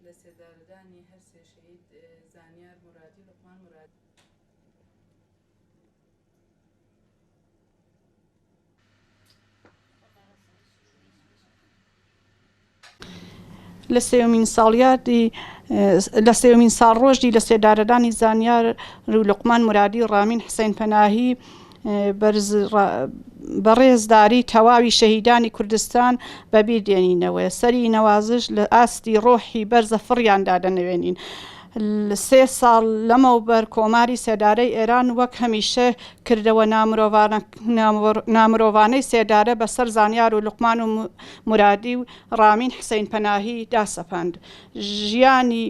لە سێدارەدانی هەرسێ شەهید زانیار مورادی لوقمان مورادی. لە سێیەمین ساڵیادی لە سێیەمین ساڵڕۆژی لە سێدارەدانی زانیار و لوقمان مورادی ڕامین حسین پەناهی بەرز بەڕێزداری تەواوی شەهیدانی کوردستان بەبیر دێنینەوە سەری نەوازش لە ئاستی ڕۆحی بەرزە فڕیان دادەنەوێنین. سێ ساڵ لەمەوبەر کۆماری سێدارەی ئێران وەک هەمیشە کردەوە نامرۆڤانەی سێدارە بە سەر زانیار و لوقمان و مورادی و ڕامین حسین پەناهی دا سەپاند. ژیانی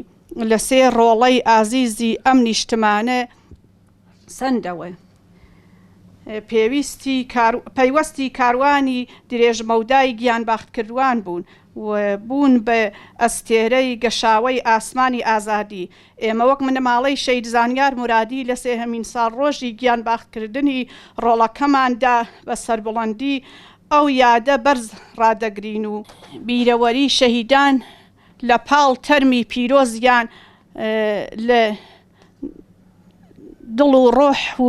لە سێ ڕۆڵەی ئازیزی ئەم نیشتمانە سەندەوە. پێویستی پەیوەستی کاروانی درێژمەودای گیانباختکردوان بوون و بوون بە ئەستێرەی گەشاوەی ئاسمانی ئازادی. ئێمە وەک بنەماڵەی شەهید زانیار مورادی لە سێهەمین ساڵڕۆژی گیانباختکردنی ڕۆڵەکەماندا بە سەربڵندی ئەو یادە بەرز ڕادەگرین و بیرەوەری شەهیدان لە پاڵ تەرمی پیرۆزیان لە دڵ و ڕۆح و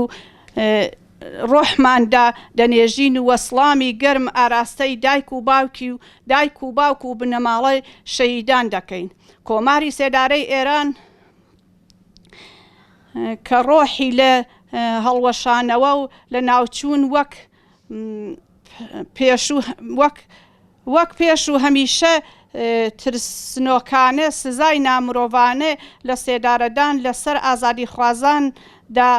ڕۆحماندا دەنێژین و سڵامی گەرم ئاراستەی دایک و باوکی و دایک و باوک و بنەماڵەی شەهیدان دەکەین. کۆماری سێدارەی ئێران کە ڕۆحی لە هەڵوەشانەوە و لە ناوچوون وەک پێشوو وەک وەک پێش و هەمیشە ترسنۆکانە سزای نامرۆڤانە لە سێدارەدان لە سەر ئازادیخوازان دا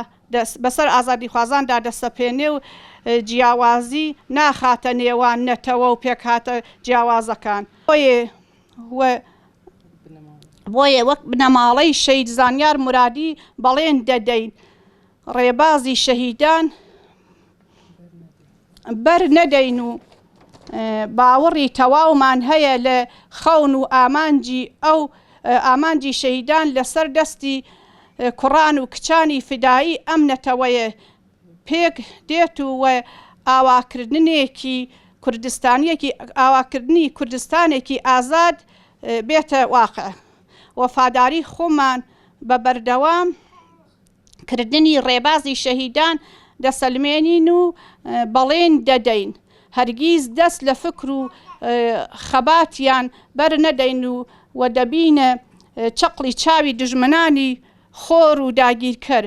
بەسەر ئازادیخوازاندا دەسەپێنێ و جیاوازی ناخاتە نێوان نەتەوە و پێکهاتە جیاوازەکان. بۆیە وەک بنەماڵەی شەهید زانیار مورادی بەڵێن دەدەین ڕێبازی شەهیدان بەر نەدەین و باوەڕی تەواومان هەیە لە خەون و ئامانجی ئەو ئامانجی شەهیدان لەسەر دەستی کوڕان و کچانی فیدایی ئەم نەتەوەیە پێک دێت و و ئاواکردنێکی کوردستانیەکی ئاواکردنی کوردستانێکی ئازاد بێتە واقع. وەفاداری خۆمان بە بەردەوام کردنی ڕێبازی شەهیدان دەسەلمێنین و بەڵێن دەدەین هەرگیز دەست لە فکر و خەباتیان بەر نەدەین و دەبینە چەقڵی چاوی دوژمنانی خۆر و داگیرکەر.